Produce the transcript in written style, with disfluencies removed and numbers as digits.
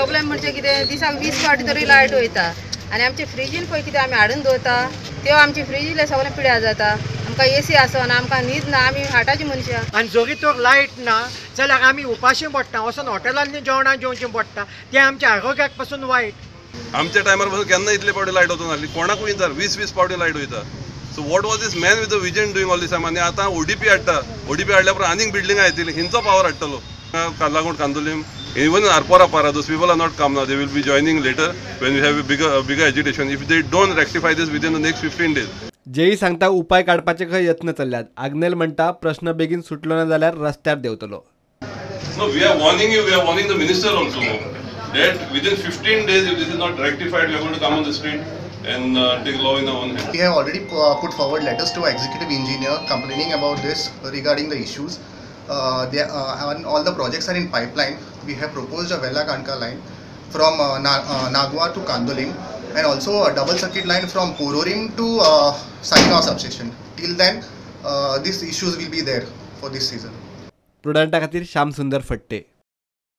Problem म्हणजे कितें, दिसाक 20 फावटी तरी लायट वयता आनी आमचे फ्रिजीन पळय कितें आमी हाडून दवरता त्यो आमची फ्रिजीले सगळें पिड्यार जाता. आमकां एसी आसना, आमकां न्हीद ना, आमी हार्टाची मनशां. आनी जरी तर लायट ना जाल्यार आमी उपाशी पडटा, वचून हॉटेलांनी जेवणां जेवचीं पडटा, तें आमच्या आरोग्याक पासून वायट. आमच्या टायमार पासून केन्ना इतले पावटी लायट वचून आसली, कोणाकूय विचार 20-20 पावटी लायट वयता. So what was this man with the vision doing all this time? आनी आतां ओडीपी हाडटा, ओडीपी हाडल्या उपरांत आनीक बिल्डिंगां येतली, हिंचो power हाडटलो. Calangute, Candolim, even Arpora Para, those people are not come now. They will be joining later when we have a bigger agitation. If they don't rectify this within the next 15 days. JEE सांगता उपाय काडपाचे खंय यत्न चल्ल्यात. आग्नेल म्हणटा प्रश्न बेगीन सुटलो ना जाल्यार रस्त्यार देंवतलो. No, we are warning you, we are warning the minister also that within 15 days if this is not rectified, we are going to come on the street and take law in our own hands. We have already put forward letters to executive engineer complaining about this regarding the issues. And all the projects are in pipeline. We have proposed a Vela Kanka line from Nagua to Candolim and also a double circuit line from Pororim to Saligao substation. Till then, these issues will be there for this season. Prudenta खातीर श्याम सुंदर फट्टे.